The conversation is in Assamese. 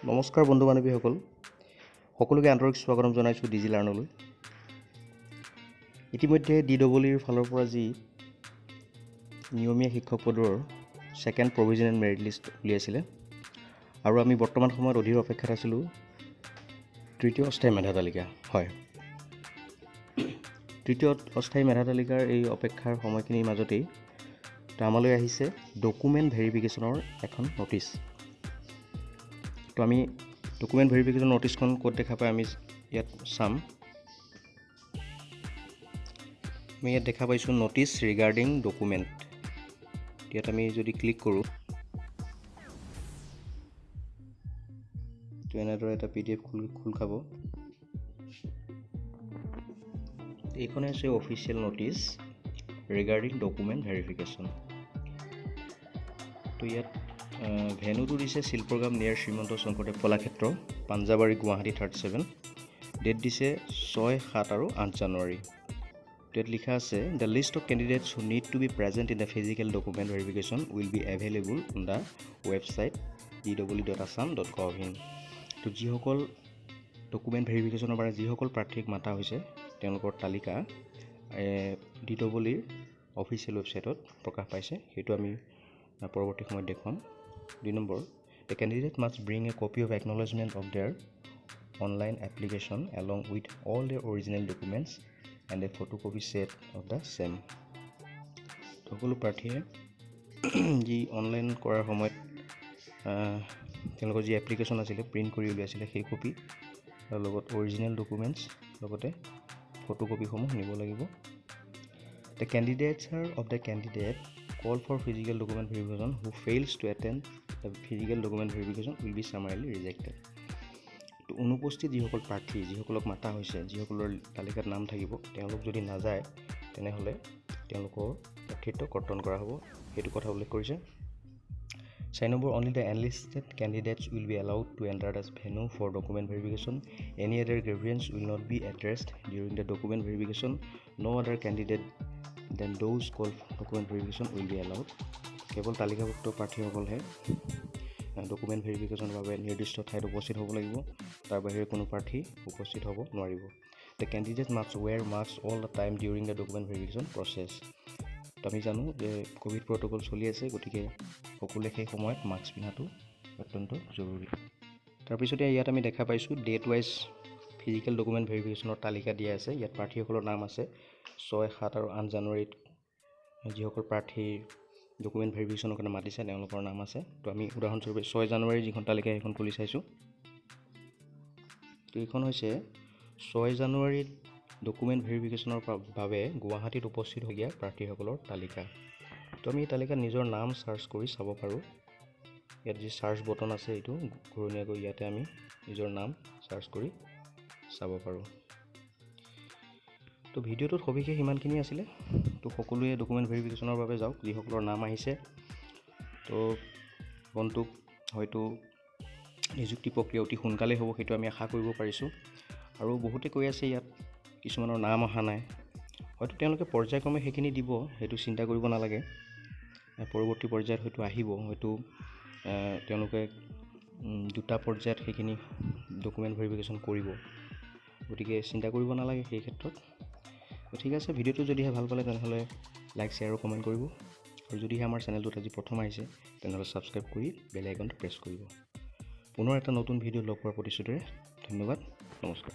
নমস্কাৰ বন্ধু বান্ধৱীসকল, সকলোকে আন্তৰিক স্বাগতম জনাইছোঁ ডিজি লাৰ্ণলৈ। ইতিমধ্যে ডি ডবল ইৰ ফালৰ পৰা যি নিয়মীয়া শিক্ষক পদৰ ছেকেণ্ড প্ৰভিজনেল মেৰিট লিষ্ট উলিয়াইছিলে আৰু আমি বৰ্তমান সময়ত অধীৰ অপেক্ষাত আছিলোঁ তৃতীয় অস্থায়ী মেধা তালিকা। হয়, তৃতীয় অস্থায়ী মেধা তালিকাৰ এই অপেক্ষাৰ সময়খিনিৰ মাজতেই তো আমালৈ আহিছে ডকুমেণ্ট ভেৰিফিকেশ্যনৰ এখন ন'টিছ। তো আমি ডকুমেণ্ট ভেৰিফিকেশ্যন ন'টিছখন ক'ত দেখা পাই আমি ইয়াত চাম। আমি ইয়াত দেখা পাইছোঁ ন'টিছ ৰিগাৰ্ডিং ডকুমেণ্ট। ইয়াত আমি যদি ক্লিক কৰোঁ, তো এনেদৰে এটা পিডিএফ খোল খাব। এইখনে হৈছে official notice regarding document verification. তো ইয়াত ভেনুটো দিছে শিল্পগ্ৰাম নিয়াৰ শ্ৰীমন্ত শংকৰদেৱ কলাক্ষেত্ৰ, পাঞ্জাবাৰী, গুৱাহাটী 37। ডেট দিছে 6, 7 আৰু 8 জানুৱাৰী। ইয়াত লিখা আছে, the list of candidates who need to be present in the physical document verification will be available on the website dw.assam.gov in। তো যিসকল ডকুমেণ্ট ভেৰিফিকেশ্যনৰ বাবে যিসকল প্ৰাৰ্থীক মাতা হৈছে, তেওঁলোকৰ তালিকা ডি ডবল ইৰ অফিচিয়েল ৱেবছাইটত প্ৰকাশ পাইছে। সেইটো আমি পৰৱৰ্তী সময়ত দেখুৱাম। 2 number, the candidate must bring a copy of acknowledgement of their online application along with all their original documents and a photocopy set of the same। সকলো প্ৰাৰ্থীয়ে যি অনলাইন কৰাৰ সময়ত তেওঁলোকৰ যি এপ্লিকেশ্যন আছিলে, প্ৰিণ্ট কৰি উলিয়াইছিলে, সেই কপি আৰু লগত অৰিজিনেল ডকুমেণ্টছ, লগতে ফটোকপিসমূহ নিব লাগিব। The candidature of the candidate call for physical document verification who fails to attend the physical document verification will be summarily rejected। তো অনুপস্থিত যিসকল প্ৰাৰ্থী, যিসকলক মাতা হৈছে, যিসকলৰ তালিকাত নাম থাকিব, তেওঁলোক যদি নাযায়, তেনেহ'লে তেওঁলোকৰ প্ৰাৰ্থিত্ব কৰ্তন কৰা হ'ব, সেইটো কথা উল্লেখ কৰিছে। 4 number, only the enlisted candidates will be allowed to enter the venue for document verification। Any other grievance will not be addressed during the document verification। No other candidate than those call document verification will be allowed। কেৱল তালিকাভুক্ত প্ৰাৰ্থীসকলহে ডকুমেণ্ট ভেৰিফিকেশ্যনৰ বাবে নিৰ্দিষ্ট ঠাইত উপস্থিত হ'ব লাগিব। তাৰ বাহিৰে কোনো প্ৰাৰ্থী উপস্থিত হ'ব নোৱাৰিব। The candidate must wear mask all the time during the document verification process। তো আমি জানো যে ক'ভিড প্ৰট'কল চলি আছে, গতিকে সকলোৱে সেই সময়ত মাস্ক পিন্ধাটো অত্যন্ত জৰুৰী। তাৰপিছতে ইয়াত আমি দেখা পাইছোঁ ডেট ৱাইজ ফিজিকেল ডকুমেণ্ট ভেৰিফিকেশ্যনৰ তালিকা দিয়া আছে। ইয়াত প্ৰাৰ্থীসকলৰ নাম আছে। 6, 7 আৰু 8 জানুৱাৰীত যিসকল প্ৰাৰ্থীৰ ডকুমেণ্ট ভেৰিফিকেশ্যনৰ কাৰণে মাতিছে, তেওঁলোকৰ নাম আছে। তো আমি উদাহৰণস্বৰূপে 6 জানুৱাৰীৰ যিখন তালিকা, সেইখন খুলি চাইছোঁ। তো এইখন হৈছে 6 জানুৱাৰীত ডকুমেণ্ট ভেৰিফিকেশ্যনৰ বাবে গুৱাহাটীত উপস্থিত হৈ দিয়া প্ৰাৰ্থীসকলৰ তালিকা। তো আমি এই তালিকাত নিজৰ নাম চাৰ্চ কৰি চাব পাৰোঁ। ইয়াত যি চাৰ্চ বটন আছে, এইটো ঘূৰণীয়াকৈ, ইয়াতে আমি নিজৰ নাম চাৰ্চ কৰি চাব পাৰোঁ। তো ভিডিঅ'টোত সবিশেষ ইমানখিনি আছিলে। তো সকলোৱে ডকুমেণ্ট ভেৰিফিকেশ্যনৰ বাবে যাওক, যিসকলৰ নাম আহিছে। তো আগন্তুক হয়তো নিযুক্তি প্ৰক্ৰিয়া অতি সোনকালেই হ'ব, সেইটো আমি আশা কৰিব পাৰিছোঁ। আৰু বহুতে কৈ আছে ইয়াত কিছুমানৰ নাম অহা নাই। হয়তো তেওঁলোকে পৰ্যায়ক্ৰমে সেইখিনি দিব, সেইটো চিন্তা কৰিব নালাগে। পৰৱৰ্তী পৰ্যায়ত হয়তো আহিব। হয়তো তেওঁলোকে দুটা পৰ্যায়ত সেইখিনি ডকুমেণ্ট ভেৰিফিকেশ্যন কৰিব। গতিকে চিন্তা কৰিব নালাগে সেই ক্ষেত্ৰত। ঠিক আছে, ভিডিঅ'টো যদিহে ভাল পালে, তেনেহ'লে লাইক, শ্বেয়াৰ আৰু কমেণ্ট কৰিব। আৰু যদিহে আমাৰ চেনেলটোত আজি প্ৰথম আহিছে, তেনেহ'লে ছাবস্ক্ৰাইব কৰি বেল আইকনটো প্ৰেছ কৰিব। পুনৰ এটা নতুন ভিডিঅ' লগ পোৱাৰ প্ৰতিশ্ৰুতিৰে ধন্যবাদ, নমস্কাৰ।